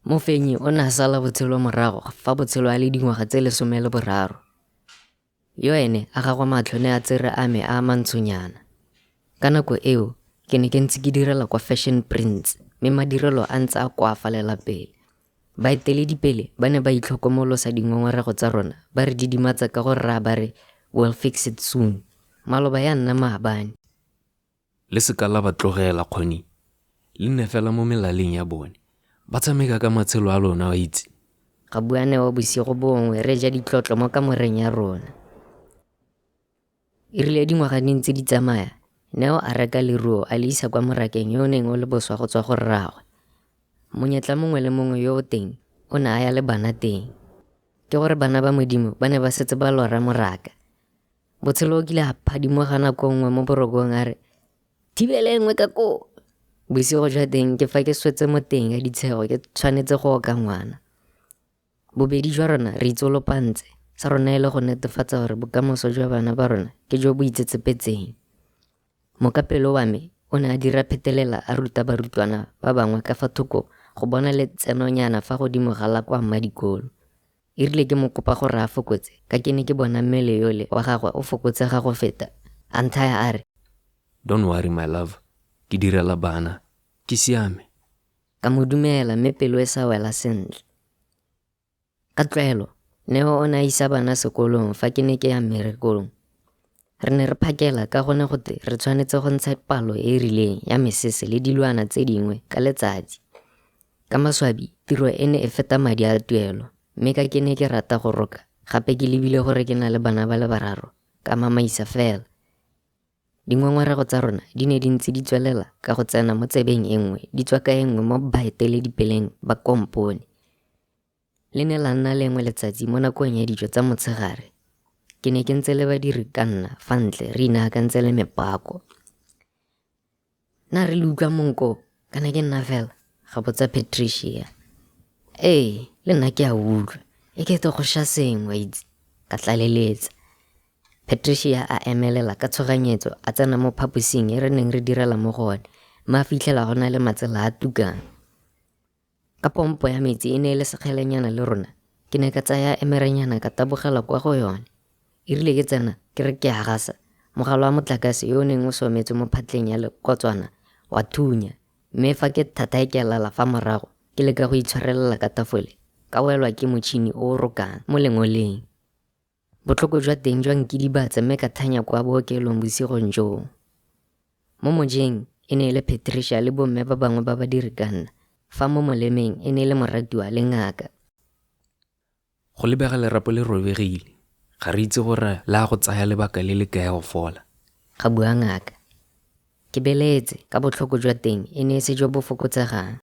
Mofenyi o ne a sala botshelo morago fa Botshelo a le dingwaga tse 13. Yo ene a gagwe matlho ne a tsere a me a mantshonyana. Ka nako eo, ke ne ke ntse ke direla kwa Fashion Prints mme madirelo a ntse a koafalela pele. Baeteledipele ba ne ba itlhokomolosa dingongorego tsa rona ba re didimatsa ka go re raya ba re we'll fix it soon. Maloba ya nna maabane. Le se ka la ba tlogela, Kgoni. Le nne fela mo melaleng ya bone. Ba tshameka ka matshelo a lona, wa itse. Ga bua Neo bosigo bongwe re ja ditlotlo mo kamoreng ya rona. E rile dingwaga di ntse di tsamaya, Neo a reka leruo a le isa kwa morakeng yo o neng o le boswa go tswa go rraagwe. Monyetla mongwe le mongwe yo o teng, o ne a ya le bana teng. Ke gore bana ba Modimo ba ne ba setse ba lora moraka. Botshelo o kile a phadimoga nako nngwe mo borokong a re, Thibele nngwe ka koo! Bosigo jwa teng ke fa ke swetse mo teng ya ditshego ke tshwanetse go oka ngwana. Bobedi jwa rona re itsolopantse, sa rona e le go netefatsa gore bokamoso jwa bana ba rona ke jo bo itsetsepetseng. Mokapelo wa me o ne a dira phetelela a ruta barutwana ba bangwe ka fa thoko go bona letsenonyana fa godimo ga la kwa mmadikolo. E rile ke mo kopa gore a fokotse ka ke ne ke bona mmele yole wa gagwe o fokotsega go feta, a nthaya a re. Don't worry my love, ke direla bana, ke siame. Ka mo dumela mme pelo e sa wela sentle. Ka tlwaelo, Neo o ne a isa bana sekolong fa ke ne ke ya mmerekong. Re ne re phakela ka go ne go twe re tshwanetse go ntsha palo e e rileng ya mesese le dilwana tse dingwe ka letsatsi. Ka maswabi, tiro e ne e feta madi a tuelo, mme ka ke ne ke rata go roka, gape ke lebile gore ke na le bana ba le bararo, ka mamaisa fela. Dingongorego tsa rona di ne di ntse di tswelela ka go tsena mo tsebeng e nngwe di tswa ka e nngwe mo baeteledipeleng ba kompone. Le ne la nna lengwe letsatsi mo nakong ya dijo tsa motshegare. Ke ne ke ntse le badiri ka nna fa ntle re inaakantse le mepako. Na re le utlwa monko kana ke nna fela? Ga botsa Patricia. Ee, le nna ke a utlwa. E kete go sha sengwe itse, ka tlaleletsa. Patricia a emelela ka tshoganyetso a tsena mo phaposing e re neng re direla mo go one mme a fitlhela go na le matsela a tukang. Ka pompo ya metsi e ne e le sekgelenyana le rona, ke ne ka tsaya emerenyana ka tabogela kwa go yone. E rile ke tsena ke re ke a gasa, mogala wa motlakase yo o neng o sometswe mo phatleng ya lekotswana wa thunya, mme fa ke thathaekelala fa morago ke leka go itshwarelela ka tafole, ka welwa ke motšhini o o rokang mo lengoleng. Botlhoko jwa teng jwa nkidibatsa mme ka thanya kwa bookelong bosigong joo. Mo mojeng e ne e le Patricia le bomme ba bangwe ba badiri ka nna, fa mo molemeng e ne e le moratiwa le ngaka. Go lebega lerapo le robegile. Ga re itse gore le a go tsaya lebaka le le kae go fola. Ga bua ngaka. Ke belaetse ka botlhoko jwa teng e ne e se jo bo fokotsegang.